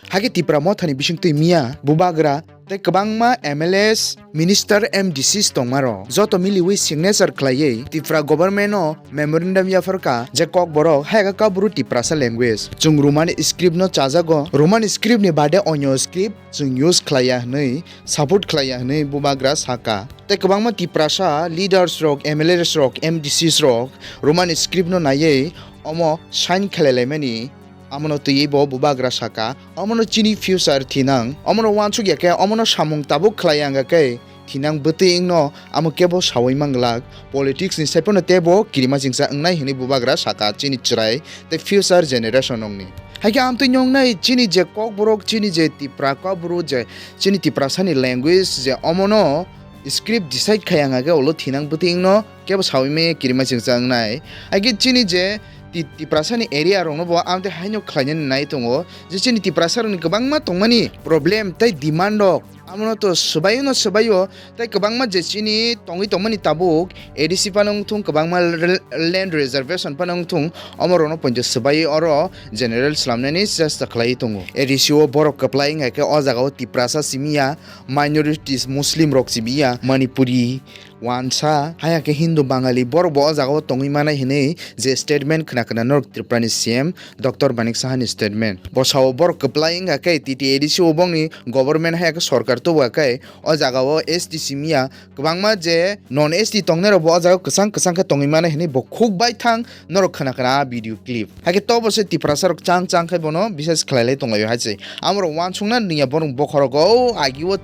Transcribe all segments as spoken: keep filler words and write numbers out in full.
Hakhe Tipra Mothani bisingtwi miya bubagra tei kwbangma M L As, minister, M D Cs tongmarok joto miliwi signature khlaiwi Tipra government-o memorandum yapharkha je Kokborok hayaka Kaubru Tiprasa language. Chwng Roman script-no chajago, Roman script-ni bade onyo script chwng use khlaiya hwnwi, support khlaiya hwnwi bubagra sakha. Tei kwbangma Tiprasa leaders rok, M L As rok, M D Cs rok Roman script-no naiwi omo sign khlailaimani. Amono twiwi bo bubagra sakha, omono chini future thinang, omono wansuk ya khe, omono samung tabuk khlai ya wngkha khe thinang bwtwi wngno amo kebo sawi manglak, politics ni saiphano tebo kirima chingsa wngnai hwnwi bubagra sakha chini chwrai tei future generation rokni. Haikhe amtwi nwngnai chini je Kokborok, chini je Tipra Kokborok je chini Tiprasani language je omono script decide khai ang age ulo thinang bwtwi wngno kebo sawi maya kirima chingsa wngnai. Haikhe chini je Ti-, Tiprasani area rokno bo amtwi haino khlainani nai tongo je chini Tiprasa rokni kwbangma tongmani problem tei demand rok amono to swbaino swbaio tei kwbangma je chini tongwi tongmani tabuk A D C phano wngthung kwbangma re-, land reservation phano wngthung omo rokno poito swbai oro general slamnani chesta khlai tongo. A D C o borok kwplai wngkha khe o jaga o Tiprasa simiya minorities Muslim rok simiya Manipuri wansa, haya khe Hindu Bangali borok bo o jaga o tongwi manai hinwi je statement khna khna norok Tripura ni C M Doctor Manik Saha ni statement. Bwsao borok kwplai wngkha khe T T A D C o bongni government haya khe sorkar tubu khe o jaga o S T simiya kwbangma je non S T tongnai rok bo o jaga o kwchang kwchang khe tongwi manai hinwi bo khuk bai thang norok khna khna a video clip. Hakhe tobo se Tiprasa rok chang chang khe bono bises khlai lai tonglaio hai se. Amorok wansukna nungya borok bokhorok o agi o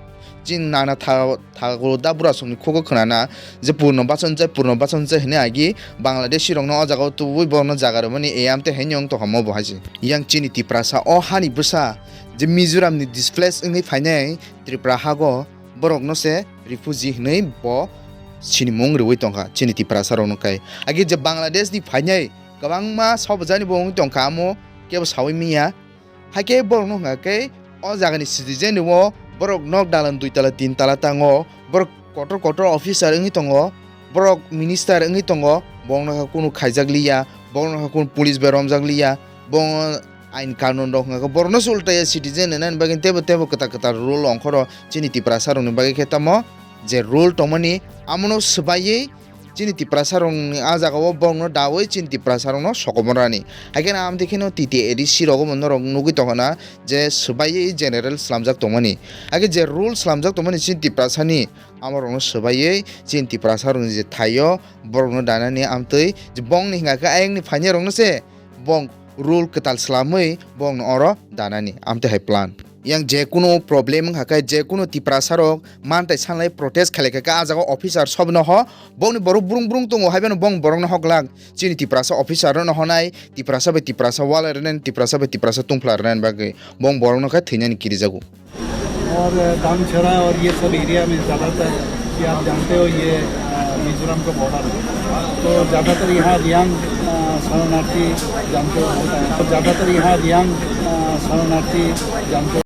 chini nana tha-, thago da burasokni khugo khwnana je purno bachon je, purno bachon je hinwi agi Bangladeshi rokno o jaga o tubui borokno jaga rwmani eyam tei haino wng tongkha mo bo hai se. Yang chini Tiprasa o hani bwsa je Mizoram ni displace wngwi phainai Tripura hago borokno se refugee hinwi bo sinimung rwui tongkha chini Tiprasa rokno kai. Agi je Bangladesh ni phainai kwbangma sobjani bo wngwi tongkha amo kebo saui miya. Haikhe borokno hwnka khe o jagani citizen rwo borok nok dalan dui tala tin tala tango, borok kotor kotor officer wngwi tongo, borok minister wngwi tongo, borokno khe kunu khaijak liya, borokno khe kunu police bai romjak liya, bo ain kanun rok hwnka khe borokno se ultaya citizen rwnani bagwi teibo teibo kwtal kwtal rule ongkhoro chini Tiprasa rokni bagwi khe tamo je rule tongmani amono swbaiwi chini Tiprasa rokni a jaga o borokno dawi chini Tiprasa rokno sokomorani. Haikhe na amtwi kheno T T A D C rogo bo norok nugwi tongkha na je swbaiwi general slamjak tongmani. Haikhe je rule slamjak tongmani chini Tiprasani amorokno swbaiwi chini Tiprasa rokni je thaio borokno danani amtwi je bongni hwnka khe ayangni phainai rokno se bong rule kwtal slamwi bongno oro danani amtwi hai plan. Yang je kunu problem wngkha khe je kunu Tiprasa rok mantai sanlai protest khlai kha khe a jaga officer sobno ho bongni borok brung brung tongo haiphano bong borokno hoglak chini Tiprasa officer rokno honai Tiprasa bai Tiprasa wala rwnani Tiprasa bai Tiprasa tungphla rwnani bagwi bong borokno khe thwinani kirijago. और दामछेरा और ये सब एरिया में ज़्यादातर कि आप जानते हो ये अ, मिजोरम का बॉर्डर है। तो ज़्यादातर यहाँ रियांग अ, शरणार्थी जानते हो होता है। तो ज़्यादातर यहाँ रियांग अ, शरणार्थी जानते हो